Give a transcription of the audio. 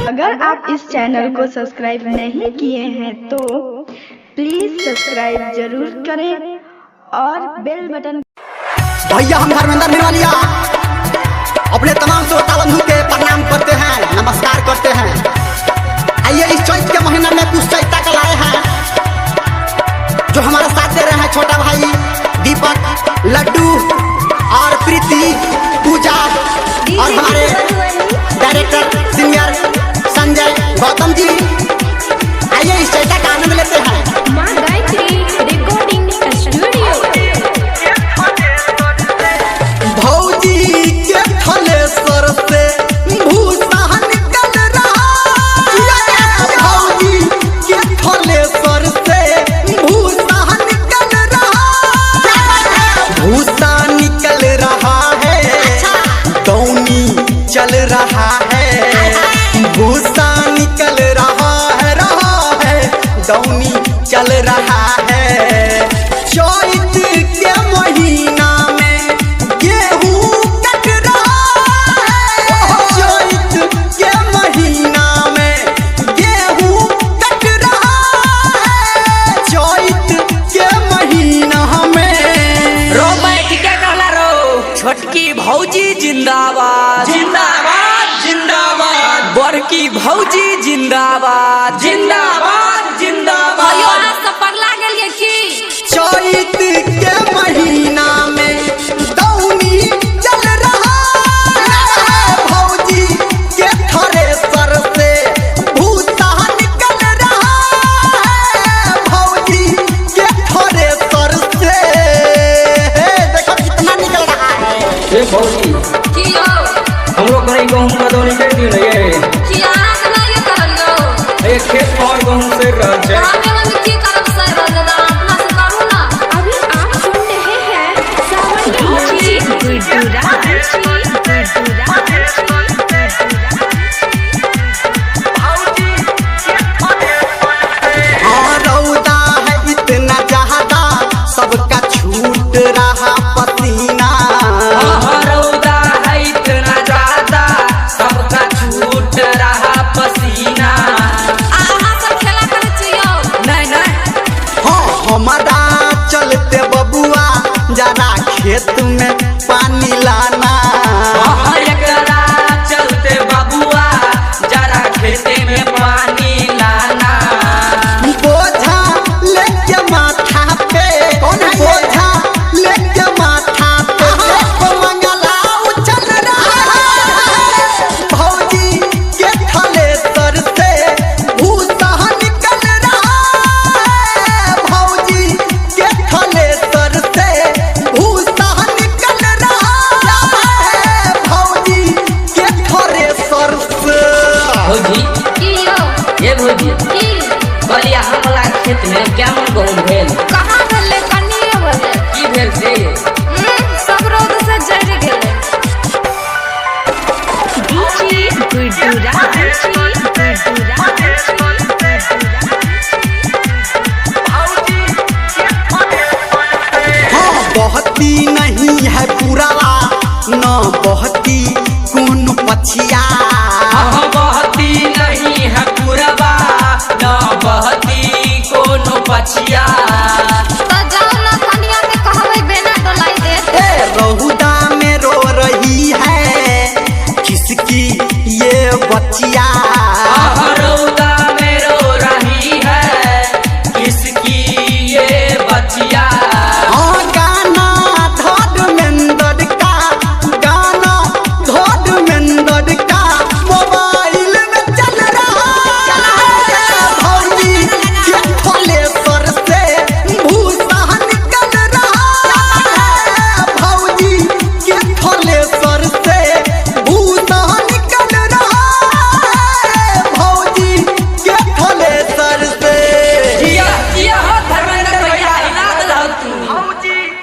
अगर आप इस चैनल को सब्सक्राइब नहीं किए हैं तो प्लीज़ सब्सक्राइब जरूर करें और बेल बटन। भैया, हम धर्मेंद्र निर्वालिया अपने तमाम श्रोता बंधु के प्रणाम करते हैं, नमस्कार करते हैं। आइए, इस चैत के महीने में कुछ चैता का लाए हैं, जो हमारे साथ दे रहे हैं छोटा भाई दीपक, लड्डू और प्रीति, पूजा और हमारे डायरेक्टर सीनियर संजय गौतम जी। आइए, इस चैता का आनंद लेते हैं। माँ गायत्री रिकॉर्डिंग स्टूडियो। भौजी के थलेसर से भूसा निकल रहा है। भौजी के थलेसर से भूसा निकल रहा है। भूसा निकल रहा है, दौनी चल रहा है। भूसा निकल रहा है, रहा है, दौनी चल रहा है। चैत के महीना में गेहूं कट रहा है। चैत के महीना में गेहूं कट रहा है। चैत के महीना में। रो बैठ के कहला रो, छोटकी भौजी जिंदाबाद, जिंदाबाद, जिंदाबाद। बड़की भौजी जिंदाबाद, जिंदाबाद, जिंदाबाद। अयो, अहाँ सब पगला गेलियै की? चैत के महीना में दौनी चल रहा है। भौजी के थ्रेसर से भूसा निकल रहा है। भौजी के थ्रेसर से, देखो कितना निकल रहा है। ए भौजी। की यौ? हमरो कहीं गहूम के दौनी करि दियौ ने ये। की अहाँके नहि ये करल यौ? ये खेत पर गहूम सड़ि रहल छै। हमे मम्मी की करब सर रहल, अपना से करू ना। अभी आप सुन रहे हैं सावन की गुड्डू राज, गुड्डू राज, गुड्डू राज। हाँ, रौदा है इतना ज्यादा, सबका छूट रहा पसीना। हाँ, रौदा है इतना ज्यादा, सबका छूट रहा पसीना। अहाँ सब खेला करै छी यौ? नहीं नहीं। हाँ, हमारा चलते बबुआ जरा खेत